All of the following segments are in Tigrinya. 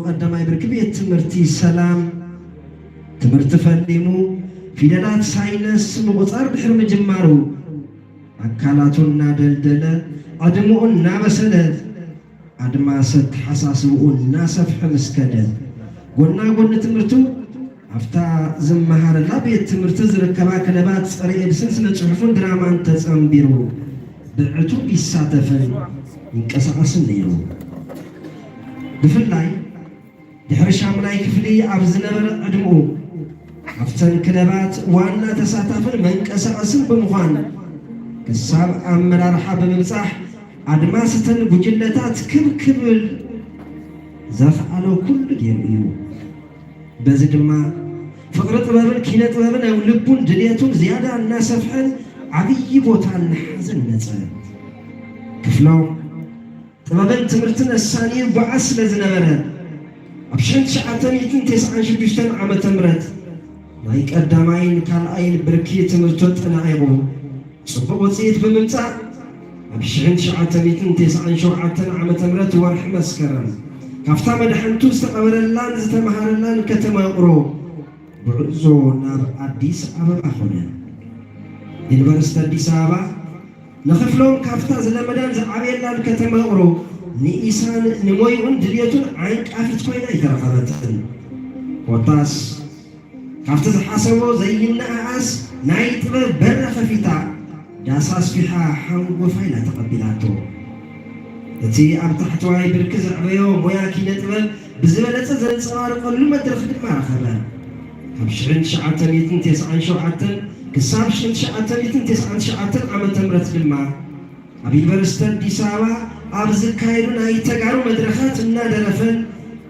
ቀዳማይ ብርኪ ቤት ትምህርቲ ሰላም ትምህርቲ ፈሊሙ ፊደላት ሳይንስ ምቑጻር ድሕሪ ምጅማሩ ኣካላቱ እናደልደለ ዕድመኡ እናበሰለ ኣድማስ ኣተሓሳስብኡ እናሰፍሐ ምስ ከደ ጎና ጎኒ ትምህርቱ ኣብታ ዝመሃረላ ቤት ትምህርቲ ዝርከባ ክለባት ጸረ ኤድስን ስነ ጽሑፍን ድራማን ተጸንቢሩ ብዕቱብ ይሳተፍን ይንቀሳቐስን ነይሩ። ብፍላይ ድሕሪ ሻምናይ ክፍሊ ኣብ ዝነበረ ዕድምኡ ኣብተን ክለባት ዋና ተሳታፍን መንቀሳቐስን ብምዃን ክሳብ ኣመራርሓ ብምብጻሕ ኣድማስ እተን ጉጅለታት ክብ ክብል ዘኽኣሎ ኩሉ ገይሩ እዩ። በዚ ድማ ፍቕሪ ጥበብን ኪነ ጥበብን ኣብ ልቡን ድልየቱን ዝያዳ እናሰፍሐን ዓብዪ ቦታ እናሓዘን መጸ። ክፍሎም ጥበብን ትምህርትን ኣሳንዩ ይጓዓዝ ስለ ዝነበረ ኣብ ሽሕን ትሽዓተ ሚእትን ተስዓን ሽዱሽተን ዓመተ ምህረት ናይ ቀዳማይን ካልኣይን ብርኪ ትምህርቱ ኣጠናቒቑ ጽቡቕ ውጽኢት ብምምጻእ ኣብ ሽሕን ትሽዓተ ሚእትን ተስዓን ሸውዓተን ዓመተ ምህረት ወርሒ መስከረም ካብታ መድሓንቱ ዝተቐበረላን ዝተምሃረላን ከተማ ውቕሮ ጉዕዞ ናብ ኣዲስ ኣበባ ኾነ። ዩኒቨርሲቲ ኣዲስ ኣበባ ንኽፍሎም ካብታ ዝለመዳን ዝዓበየላን ከተማ ውቕሮ ንኢሳን ንሞይኡን ድልየቱን ዓንቃፊት ኮይና ኣይተረኸበትን። ኮታስ ካብቲ ዝሓሰቦ ዘይነኣኣስ ናይ ጥበብ በሪ ከፊታ ዳስ ኣስፊሓ ሓንጎፋ ኢላ ተቐቢላቶ። እቲ ኣብ ታሕተዋይ ብርኪ ዘዕበዮ ሞያ ኪነ ጥበብ ብዝበለጸ ዘንጸባርቐሉ መድረኽ ድማ ረኸበ። ካብ ሽሕን ትሽዓተ ሚእትን ተስዓን ሸውዓተን ክሳብ ሽሕን ትሽዓተ ሚእትን ተስዓን ትሽዓተን ዓመተ ምህረት ድማ ኣብ ዩኒቨርሲቲ ኣዲስ ኣበባ ኣብ ዝካየዱ ናይ ተጋሩ መድረኻት እናደረፈን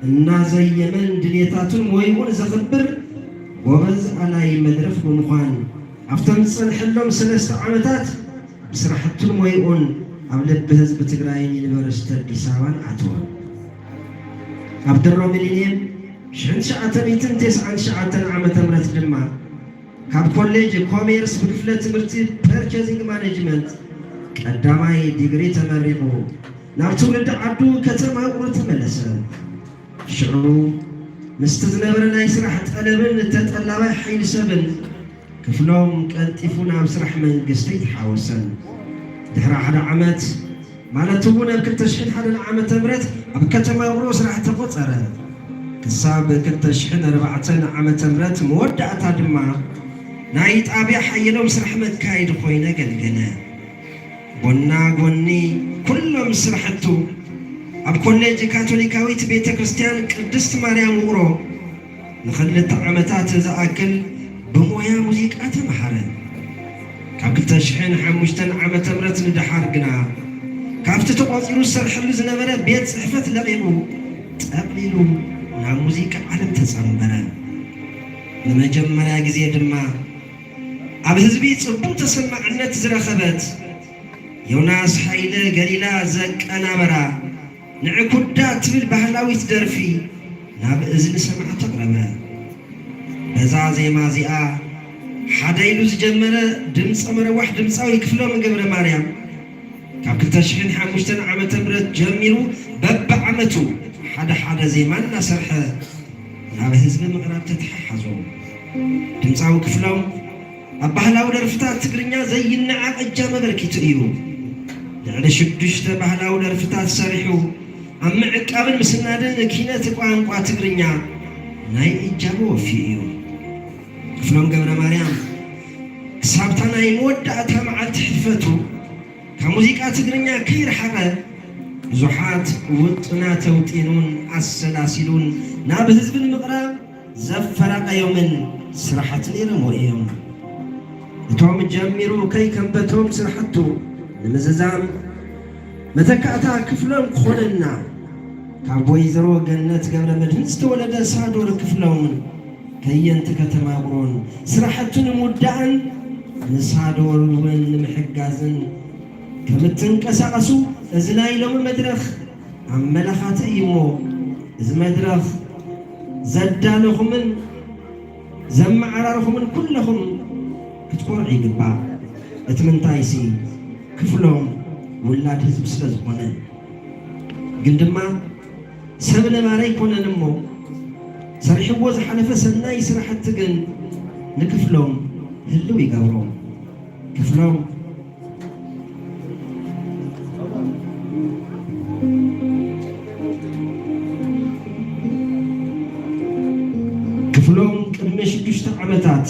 እናዘየመን ድሌታቱን ሞይኡን ዘኽብር ጎበዝ ኣላይ መድረኽ ብምዃን ኣብቶም ዝጸንሐሎም ሰለስተ ዓመታት ብስራሕቱን ሞይኡን ኣብ ልቢ ህዝቢ ትግራይን ዩኒቨርሲቲ ኣዲስ ኣበባን ኣተወ። ኣብ ድሮ ሚሊኒየም ሽሕን ትሽዓተ ሚእትን ተስዓን ትሽዓተን ዓመተ ምህረት ድማ ካብ ኮሌጅ ኮሜርስ ብክፍለ ትምህርቲ ፐርቸዚንግ ማኔጅመንት ቀዳማይ ዲግሪ ተመሪቑ ናብ ትውልዲ ዓዱ ከተማ ውቕሮ ተመለሰ። ሽዑ ምስቲ ዝነበረ ናይ ስራሕ ጠለብን ተጠላባይ ሓይሊ ሰብን ክፍሎም ቀልጢፉ ናብ ስራሕ መንግስቲ ተሓወሰን። ድሕሪ ሓደ ዓመት ማለት እውን ኣብ ክልተ ሽሕን ሓደን ዓመተ ምህረት ኣብ ከተማ ውቕሮ ስራሕ ተቖጸረ። ክሳብ ክልተ ሽሕን ኣርባዕተን ዓመተ ምህረት መወዳእታ ድማ ናይ ጣብያ ሓየሎም ስራሕ መካየዲ ኮይነ ኣገልገለ። ጎና ጎኒ ኩሎም ስራሕቱ ኣብ ኮሌጅ ካቶሊካዊት ቤተ ክርስቲያን ቅድስት ማርያም ውቕሮ ንኽልተ ዓመታት ዝኣክል ብሞያ ሙዚቃ ተምሃረ። ካብ ክልተ ሽሕን ሓሙሽተን ዓመተ ምህረት ንደሓር ግና ካብቲ ተቖጺሩ ዝሰርሐሉ ዝነበረ ቤት ጽሕፈት ለቒቑ ጠቕሊሉ ናብ ሙዚቃ ዓለም ተጸንበረ። ንመጀመርያ ግዜ ድማ ኣብ ህዝቢ ጽቡቕ ተሰማዕነት ዝረኸበት ዮናስ ሃይለ ገሊላ ዘቀናበራ ንዕኩዳ ትብል ባህላዊት ደርፊ ናብ እዝኒ ሰማዕቲ ኣቕረበ። በዛ ዜማ እዚኣ ሓደ ኢሉ ዝጀመረ ድምፀ መረዋሕ ድምፃዊ ክፍሎም ገብረ ማርያም ካብ ክልተ ሽሕን ሓሙሽተን ዓመተ ምህረት ጀሚሩ በብዓመቱ ሓደ ሓደ ዜማ እናሰርሐ ናብ ህዝቢ ምቕራብ ተተሓሓዞ። ድምፃዊ ክፍሎም ኣብ ባህላዊ ደርፍታት ትግርኛ ዘይነዓቕ እጃም ኣበርኪቱ እዩ። ልዕሊ ሽዱሽተ ባህላዊ ደርፍታት ሰሪሑ ኣብ ምዕቃብን ምስናድን ኪነት ቋንቋ ትግርኛ ናይ እጃሙ ወፊዩ እዩ። ክፍሎም ገብረ ማርያም ክሳብታ ናይ መወዳእታ መዓልቲ ሕልፈቱ ካብ ሙዚቃ ትግርኛ ከይረሓቐ ብዙሓት ውጥናት ኣውጢኑን ኣሰላሲሉን ናብ ህዝቢ ንምቕራብ ዘፈራቐዮምን ስራሕቲ ነይሮምዎ እዮም። እቶም ጀሚሩ ከይከንበቶም ስራሕቱ ንምዝዛም መተካእታ ክፍሎም ክኾነና ካብ ወይዘሮ ገነት ገብረ መድህን ዝተወለደ ሳዶር ክፍሎም ከየንቲ ከተማ ውቕሮን ስራሕቱ ንምውዳእን ንሳዶር እውን ንምሕጋዝን ከም እትንቀሳቐሱ እዚ ናይ ሎሚ መድረኽ ኣመላኻቲ እዩ እሞ እዚ መድረኽ ዘዳለኹምን ዘመዓራርኹምን ኩለኹም ክትኮርዑ ይግባእ። እቲ ምንታይሲ ክፍሎም ውላድ ህዝቢ ስለ ዝኾነ። ግን ድማ ሰብ ነባሪ ኣይኮነን እሞ፣ ሰሪሕዎ ዝሓለፈ ሰናይ ስራሕቲ ግን ንክፍሎም ህልው ይገብሮ። ክፍሎም ክፍሎም ቅድሚ ሽዱሽተ ዓመታት፣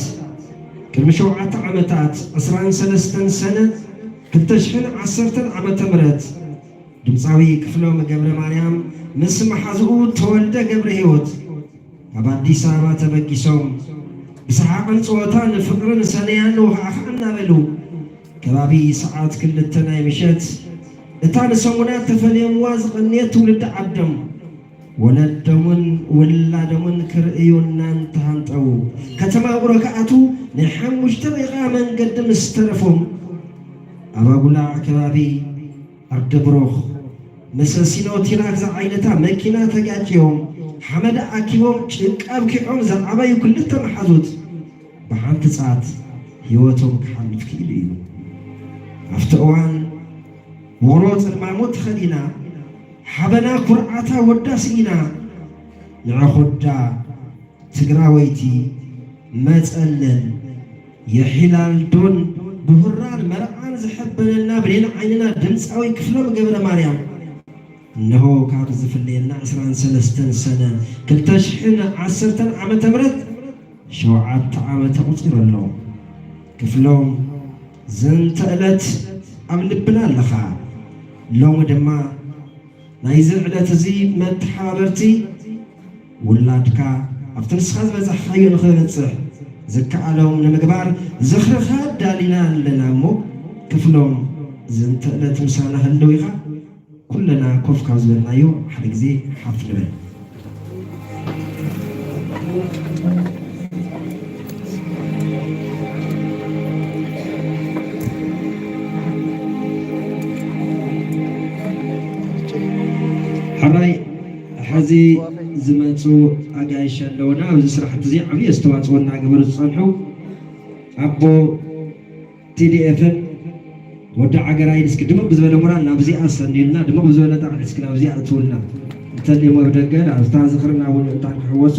ቅድሚ ሸውዓተ ዓመታት፣ ዕስራን ሰለስተን ሰነ ክልተ ሽሕን ዓሰርተን ዓመተ ምህረት፣ ድምፃዊ ክፍሎም ገብረ ማርያም ምስ መሓዝኡ ተወልደ ገብረ ህይወት ካብ ኣዲስ ኣበባ ተበጊሶም፣ ብሰሓቕን ፀወታን ፍቕርን ሰነያን ወኻዕኻዕ እናበሉ፣ ከባቢ ሰዓት ክልተ ናይ ምሸት፣ እታ ንሰሙናት ተፈልዮምዋ ዝቐንየት ትውልዲ ዓዶም፣ ወለዶምን ውላዶምን ክርእዩ እናንተሃንጠዉ፣ ከተማ ውቕሮ ክኣትዉ ናይ ሓሙሽተ ደቂቓ መንገዲ ምስ ተረፎም፣ ኣብ ኣጉላዕ ከባቢ ኣርደብሮኽ፣ መሰሲኖ ቲራክ ዝዓይነታ መኪና ተጋጭዮም፣ ሓመድ ኣኪቦም፣ ጭቃ ኣብኪዖም ዝዓበዩ ክልተ መሓዙት፣ ብሓንቲ ጻት ህይወቶም ክሓልፍ ክኢሉ እዩ። ኣብቲ እዋን፣ ውቕሮ ጽልማሞ ተኸዲና፣ ሓበና ኩርዓታ ወዳ ስኢና፣ ንዕኹዳ ትግራወይቲ መጸለል የሒላል ዶን ብሁራን መርዓን ዝሕበነልና ብሌን ዓይንና ድምፃዊ ክፍሎም ገብረ ማርያም፣ እነሆ ካብ ዝፍለየና ዕስራን ሰለስተን ሰነ ክልተ ሽሕን ዓሰርተን ዓመተ ምህረት ሸውዓተ ዓመት ኣቑጺሩ ኣሎ። ክፍሎም ዝንተ ዕለት ኣብ ልብና ኣለኻ። ሎሚ ድማ ናይዚ ዕለት እዚ መተሓባበርቲ ውላድካ ኣብቲ ንስኻ ዝበጻሕካዮ ንኽበጽሕ ዝከኣሎም ንምግባር ዝኽርኻ ኣዳሊና ኣለና እሞ፣ ክፍሎም ዝንተ ዕለት ምሳና ህልው ኢኻ። ኩልና ኮፍ ካብ ዝበልናዮ ሓደ ግዜ ሓፍ ንበል። ሕራይ፣ ሕዚ ዝመፁ ኣጋይሽ ኣለውና። ኣብዚ ስራሕቲ እዚ ዓብዪ ኣስተዋፅኦ እናገበሩ ዝፀንሑ ኣቦ ቲዲኤፍን ወዲ ዓገራይን፣ እስኪ ድምቕ ብዝበለ ሞራል ናብዚኣ ሰንዩልና፣ ድምቕ ብዝበለ ጣቕዒት እስኪ ናብዚኣ እትውልና። እንተልዮም ኣብ ደገ፣ ኣብታ ዝኽርና እውን ምእንታን ክሕወሱ።